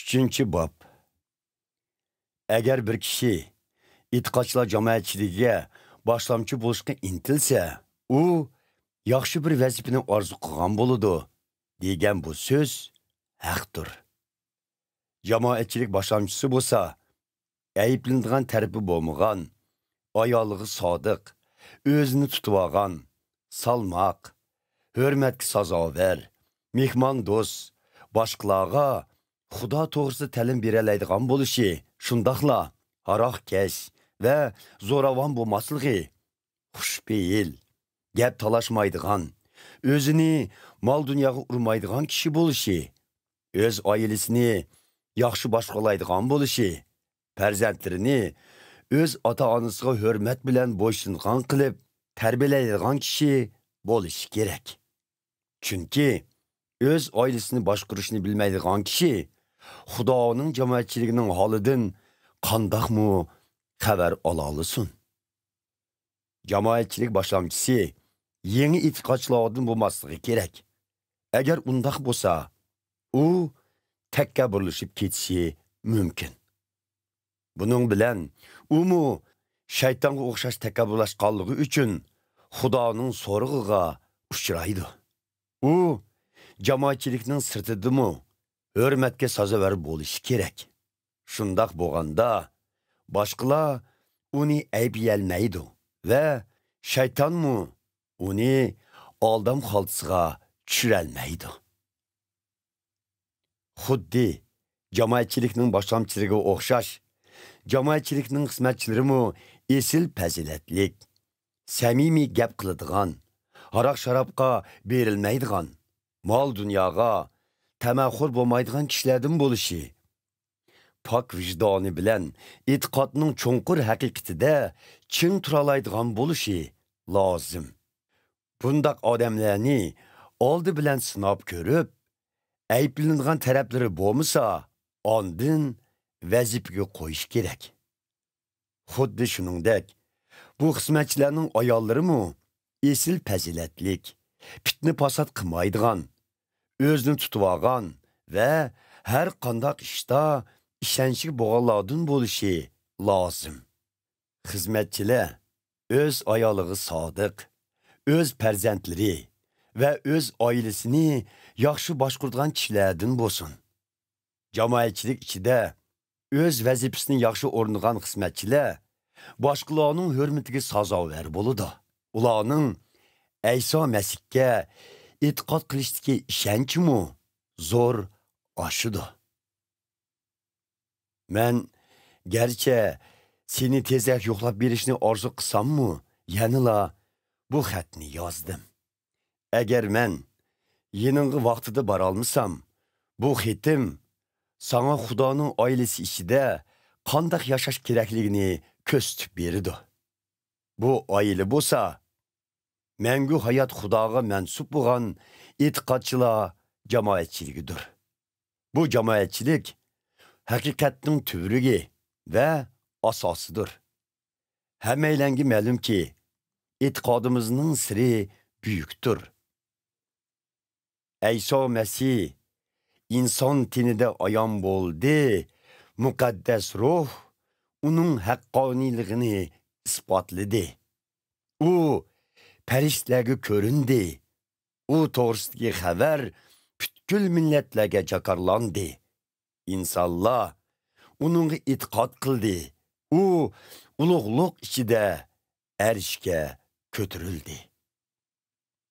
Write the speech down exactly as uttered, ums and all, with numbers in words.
ئۈچىنچى باب. ئەگەر بىر كىشى ئېتىقادچىلار جامائەتچىلىكىگە باشلامچى بولۇشقا ئىنتىلسە، ئۇ ياخشى بىر ۋەزىپىنى ئارزۇ قىلغان بولىدۇ، دېگەن بۇ سۆز ھەقتۇر. جامائەتچىلىك باشلامچىسى بولسا، ئەيىبلىنىدىغان تەرىپى بولمىغان، ئايالىغا سادىق، ئۆزىنى تۇتۇۋالغان، سالماق، ھۆرمەتكە سازاۋەر، مېھماندوست، باشقىلارغا خۇدا توغرىسىدا تەلىم بېرەلەيدىغان بولۇشى، شۇنداقلا ھاراقكەش ۋە زوراۋان بولماسلىقى، خۇشپېئىل، گەپ تالاشمايدىغان، ئۆزىنى مال-دۇنياغا ئۇرمايدىغان كىشى بولۇشى، ئۆز ئائىلىسىنى ياخشى باشقۇرالايدىغان بولۇشى، پەرزەنتلىرىنى ئۆز ئاتا-ئانىسىغا ھۆرمەت بىلەن بويسۇنغان قىلىپ تەربىيەلەيدىغان كىشى بولۇشى كېرەك. چۈنكى ئۆز ئائىلىسىنى باشقۇرۇشنى بىلمەيدىغان كىشى خۇدانىڭ جامائەتچىلىكىنىڭ ھالىدىن قانداقمۇ خەۋەر ئالالىسۇن؟ جامائەتچىلىك باشلامچىسى يېڭى ئېتىقادچىلاردىن بولماسلىقى كېرەك. ئەگەر ئۇنداق بولسا، ئۇ تەكەببۇرلىشىپ كېتىشى مۇمكىن. بۇنىڭ بىلەن ئۇمۇ شەيتانغا ئوخشاش تەكەببۇرلاشقانلىقى ئۈچۈن خۇدانىڭ سورىقىغا ئۇچرايدۇ. ئۇ جامائەتچىلىكنىڭ سىرتىدىمۇ ھۆرمەتكە سازاۋەر بولۇشى كېرەك. شۇنداق بولغاندا، باشقىلار ئۇنى ئەيىبلىيەلمەيدۇ ۋە شەيتانمۇ ئۇنى ئالدام خالتىسىغا چۈشۈرەلمەيدۇ. خۇددى جامائەتچىلىكنىڭ باشلامچىلىرىغا ئوخشاش، جامائەتچىلىكنىڭ خىزمەتچىلىرىمۇ ئېسىل پەزىلەتلىك، سەمىمىي گەپ قىلىدىغان، ھاراق-شارابقا بېرىلمەيدىغان، مال-دۇنياغا تەمەخور بولمايدىغان كىشىلەردىن بولۇشى، پاك ۋىجدانى بىلەن ئېتىقادنىڭ چوڭقۇر ھەقىقىتىدە چىڭ تۇرالايدىغان بولۇشى لازىم. بۇنداق ئادەملەرنى ئالدى بىلەن سىناپ كۆرۈپ، ئەيىبلىنىدىغان تەرەپلىرى بولمىسا، ئاندىن ۋەزىپىگە قويۇش كېرەك. خۇددى شۇنىڭدەك، بۇ خىزمەتچىلەرنىڭ ئاياللىرىمۇ ئېسىل پەزىلەتلىك، پىتنە-پاسات قىلمايدىغان، ئۆزىنى تۇتۇۋالغان ۋە ھەر قانداق ئىشتا ئىشەنچلىك بولغانلاردىن بولۇشى لازىم. خىزمەتچىلەر ئۆز ئايالىغا سادىق، ئۆز پەرزەنتلىرى ۋە ئۆز ئائىلىسىنى ياخشى باشقۇرىدىغان كىشىلەردىن بولسۇن. جامائەتچىلىك ئىچىدە ئۆز ۋەزىپىسىنى ياخشى ئورۇندىغان خىزمەتچىلەر باشقىلارنىڭ ھۆرمىتىگە سازاۋەر بولىدۇ. ئۇلارنىڭ ئەيسا مەسىھكە ئېتىقاد قىلىشتىكى ئىشەنچىمۇ زور ئاشىدۇ. مەن گەرچە سېنى تېزرەك يوقلاپ بېرىشنى ئارزۇ قىلساممۇ، يەنىلا بۇ خەتنى يازدىم. ئەگەر مەن يېنىڭغا ۋاقتىدا بارالمىسام، بۇ خېتىم ساڭا خۇدانىڭ ئائىلىسى ئىچىدە قانداق ياشاش كېرەكلىكىنى كۆرسىتىپ بېرىدۇ. بۇ ئائىلە بولسا مەڭگۈ ھايات خۇداغا مەنسۇپ بولغان ئېتىقادچىلار جامائەتچىلىكىدۇر. بۇ جامائەتچىلىك ھەقىقەتنىڭ تۈۋرۈكى ۋە ئاساسىدۇر. ھەممەيلەنگە مەلۇمكى، ئېتىقادىمىزنىڭ سىرى بۈيۈكتۇر. ئەيسا مەسىھ ئىنسان تېنىدە ئايان بولدى، مۇقەددەس روھ ئۇنىڭ ھەققانىيلىقىنى ئىسپاتلىدى. ئۇ پەرىشتىلەرگە كۆرۈندى. ئۇ توغرىسىدىكى خەۋەر پۈتكۈل مىللەتلەرگە جاكارلاندى. ئىنسانلار ئۇنىڭغا ئېتىقاد قىلدى. ئۇ ئۇلۇغلۇق ئىچىدە ئەرشكە كۆتۈرۈلدى.